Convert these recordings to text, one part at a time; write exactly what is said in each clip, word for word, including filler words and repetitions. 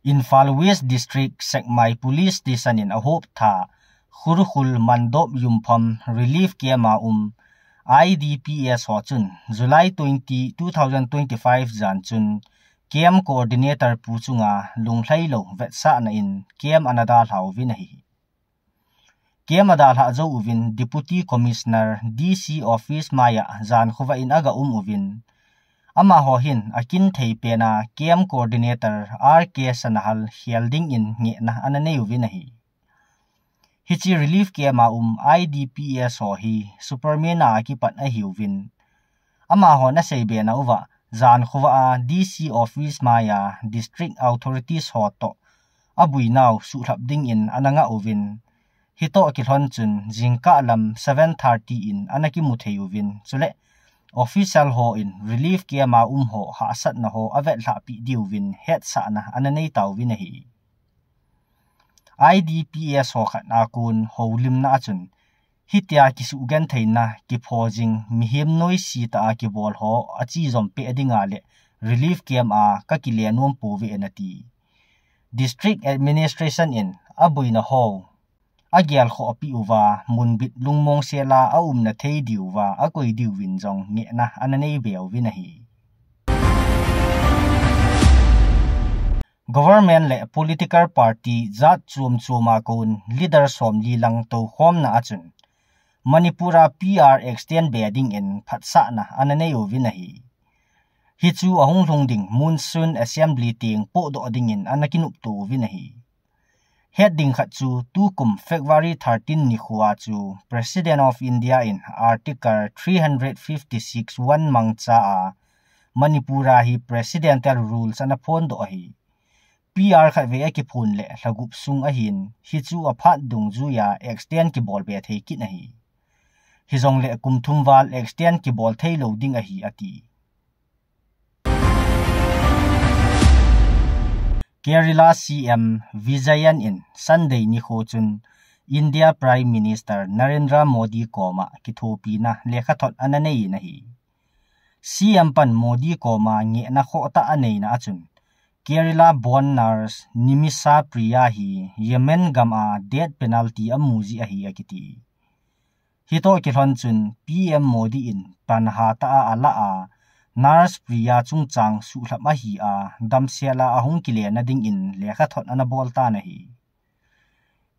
Imphal West District Sekmai Police Station in ahop tha Khurkhul Mandop Yumpham Relief Camp a um I D P S ho chun July twenty, two thousand twenty-five jan chun Camp Coordinator pu chunga lunglhailou vetsahna in camp ana dalha uvin ahi. Camp adalhah jou uvin Deputy Commissioner D C Office maiya jankhovah in aga um uvin, amaho hin akinthei pena Camp Coordinator R K Sanahal khel dingin ngehna ana nei uvin ahi. Hiche Relief Camp a um I D P S ho hi Superman a akipat ahiuvin, amahon asei bena uva, jankhovah a D C Office maiya District Authorities ho toh abuinau suhlhap dingin ana ngah uvin, hitoh kilhon chun jingkah lam seven thirty in ana kimu thei uvin, chule official hon Relief Camp a um ho hahsatna ho avetlhahpeh diuvin hetsahna ana nei tauvin ahi. I D P S ho khat a kon houlimna a chun, hitia kisugentheina, kiphojing, mihem noise tah a kibol ho achejom peh dinga le Relief Camp a kakile nom pouve ana ti. District Administration in abuina ho agelkhohpeh uva, munbit lungmong sela aumna thei diuva akoi diuvin jong ngehna ana nei be uvin ahi. Government le political party jat chom chom a kon leader somli lang toukhomna a chun Manipur a P R extend be dingin phatsahna ana nei uvin ahi. Hichu ahung lhung ding Monsoon Assembly teng pohdoh dingin ana kinopto uvin ahi. Het ding khat chu tukum February thirteen nikho a chu President of India in Article three hundred fifty-six one mangcha a Manipur a hi Presidential Rules ana phondoh ahi. P R khatvei akiphon le lhagup sung ahin, hichu aphat dungjuiya extend kibol be thei kit ahi. Hijongle kum thum val extend kibol theilou ding ahi ati. Kerala C M Vijayan in Sunday nikho chun India Prime Minister Narendra Modi koma kithopina lekhathot ana nei in ahi. C M pan Modi koma ngehna khohtah aneina a chun, Kerala born nurse Nimisa Priya hi Yemen gam a death penalty amu jeh ahi akiti. Hitoh kilhon chun P M Modi in panha tah a alah a, Nurse Priya chungchang suhlhap ahi a, damsel a ahung kile na dingin lekhathot ana bol tan ahi.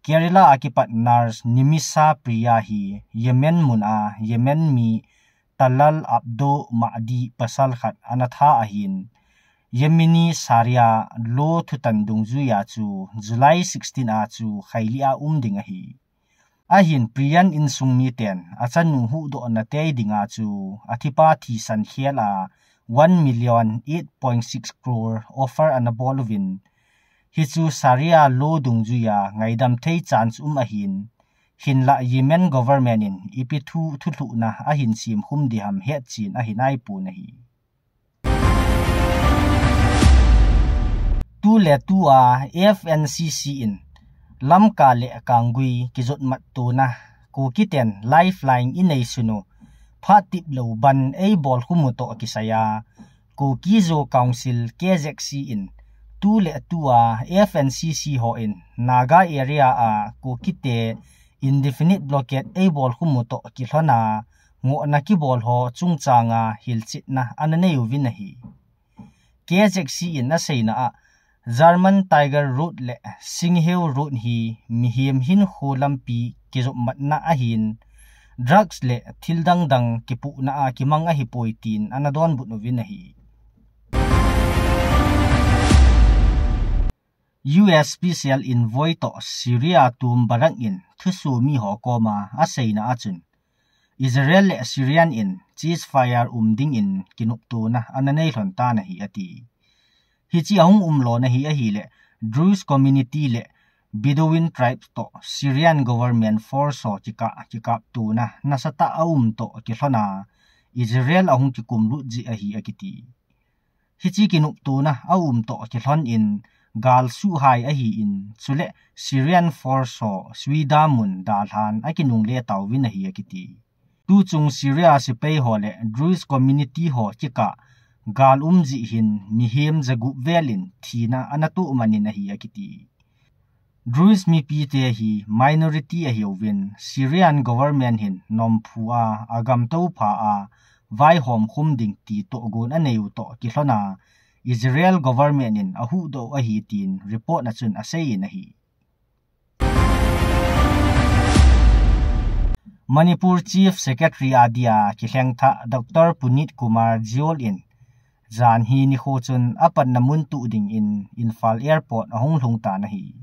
Kerala a kipat nurse Nimisa Priya hi Yemen mun a Yemen mi Talal Abdo Mahdi pasal khat ana tha ahin, Yemeni Sharia law thutan dungjuiya chu July sixteen a chu khailih a um ding ahi. Ahin Priyan insung miten achanu huhdohna tei dinga chu athipa thisan khel a one million eight point six crore offer ana bol uvin, hichu Sharia law dungjuiya ngaidam thei chance um ahin, hinlah Yemen government in ipi thu thulhuhna ahin semkhum diham hetchen ahi naipon ahi. Tu le tu a F N C C in Lamka le Kanggui kijotmat tona Kukiten lifeline inei sun u phat tiplou ban eibolkhum u toh kisai a, Kuki-Zo Council, K Z C in tu le tu a F N C C hon Naga area a Kukite indefinite blockade eibolkhum u toh kilhon a, ngohna kibol ho chungchang a hilchetna ana nei uvin ahi. K Z C in aseina a, German Tiger Road le Singhill Road hi mihem hinkho lampi kijopmatna ahin, drugs le thil dangdang kipuhna a kimang ahipoi tin ana donbut uvin ahi. U S Special Envoy toh Syria tom Barak in thusomi ho koma aseina a chun, Israel le Syrian in ceasefire um dingin kinoptona ana nei lhon tan ahi ati. Hiche ahung umlona hi ahile Druze community le Bedouin tribes toh Syrian government force ho kikah kikaptona nasatah a um toh kilhon a, Israel ahung kikumlut jeh ahi akiti. Hiche kinoptona a um toh kilhon in gal suhhai ahin, chule Syrian force ho Suida mun dalhan akinungle tauvin ahi akiti. Tuchung Syria sepai ho le Druze community ho kikah gal um jeh hin mihem jagup vel in thina ana toh man in ahi akiti. Druze mipite hi minority ahiuvin, Syrian government hin nomphua, agam tophah a, vaihom khum ding ti tohgon anei u toh kilhon a, Israel government in ahuhdoh u ahi tin report a chun asei in ahi. Manipur Chief Secretary a dia kilhengthah Doctor Puneet Kumar Gyul in janhi nikho chun apatna mun tuh dingin Imphal Airport ahung lhung tan ahi.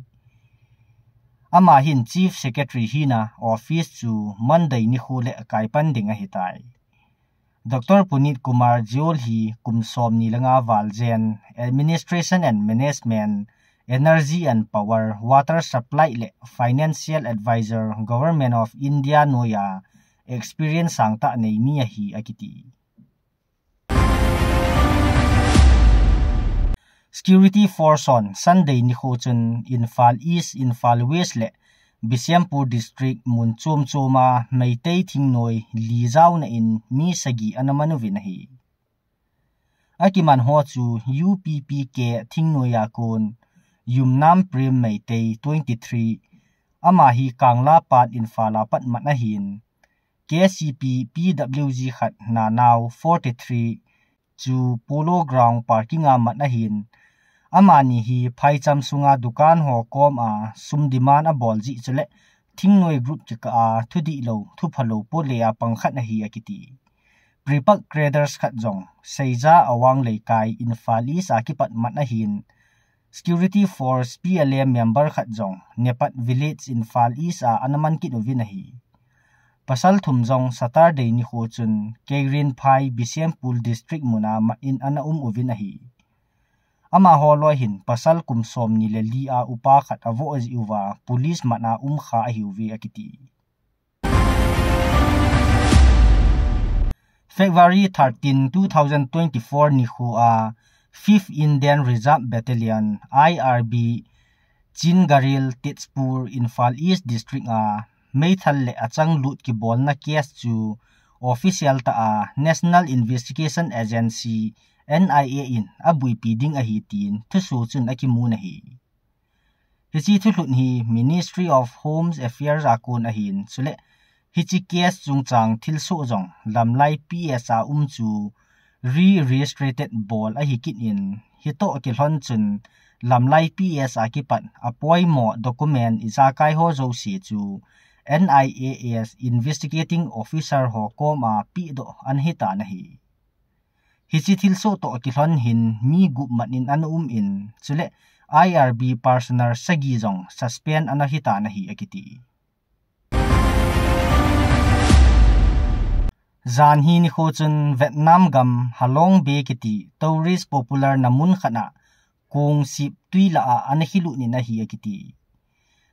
Ama hin Chief Secretary hina office chu Monday nikho le kaipan ding ahitai. Doctor Puneet Kumar Gyul hi kum somni le nga val jen, Administration and Management, Energy and Power, Water Supply le Financial Advisor, Government of India noiya experience sangtah nei mi ahi akiti. Security Force hon Sunday nikho chun Imphal East, Imphal West le Bishnupur District mun chom chom a Meitei thingnoi li jaona in mi sagi ana man uvin ahi. Akiman ho chu U P P K thingnoi a kon Yumnam Prem Meitei twenty three, ama hi Kangla Pat Imphal a pat mat ahin, K C P P W G khat nanao forty three chu Polo Ground parking a mat ahin, amani hi phaicham sunga dukan ho kom a sum demand abol jeh chule thingnoi group kikah a thudih lou, thupha lou pole a pang khat ahi akiti. Prepak Traders khat jong Seija Awang Leikai Imphal East a kipat mat ahin, Security Force P L A member khat jong Nepat Village Imphal East a ana man kit uvin ahi. Pasal thum jong Saturday nikho chun Keirinphai Bishnupur District mun a mat in ana um uvin ahi. Amaho loi hin pasal kum somni le li a upa khat avoh jeh uva police mat a um kha ahiuve akiti. February thirteen, two thousand twenty-four nikho a Fifth Indian Reserve Battalion, I R B, Chingarel, Tezpur, Imphal East District a meithal le achang lut kibolna case chu official tah a National Investigation Agency, N I A in abuipi ding ahi tin thusoh chun akimun ahi. Hiche thulhut hi Ministry of Home Affairs a kon ahin, chule hiche case chungchang thilsoh jong Lamlai P S a um chu re-registered bol ahi kit in, hitoh kilhon chun Lamlai P S a kipat apoimo document ijakai ho jouse chu N I A S investigating officer ho kom a pehdoh ana hitan ahi. Hiche thilsoh toh kilhon hin mi gup mat in ana um in, chule I R B personnel sagi jong suspend ana hitan ahi akiti. Janhi nikho chun Vietnam gam Halong Bay kiti tourist popular na mun khat a kongsip tui lah a ana khilut in ahi akiti.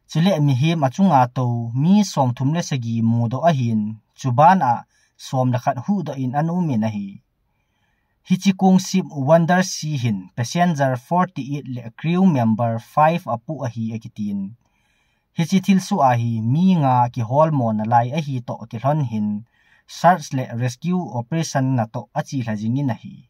Chule mihem achunga tou mi somthum le sagi mudoh ahin, chuban a som le khat huhdoh in ana um in ahi. Hiche kongsip Wonder Sea hin passenger forty eight le crew member five apoh ahi akitin. Hiche thilsoh a hi mi nga kiholmo nalai ahi toh kilhon hin search le rescue operation natoh achelha jingin ahi.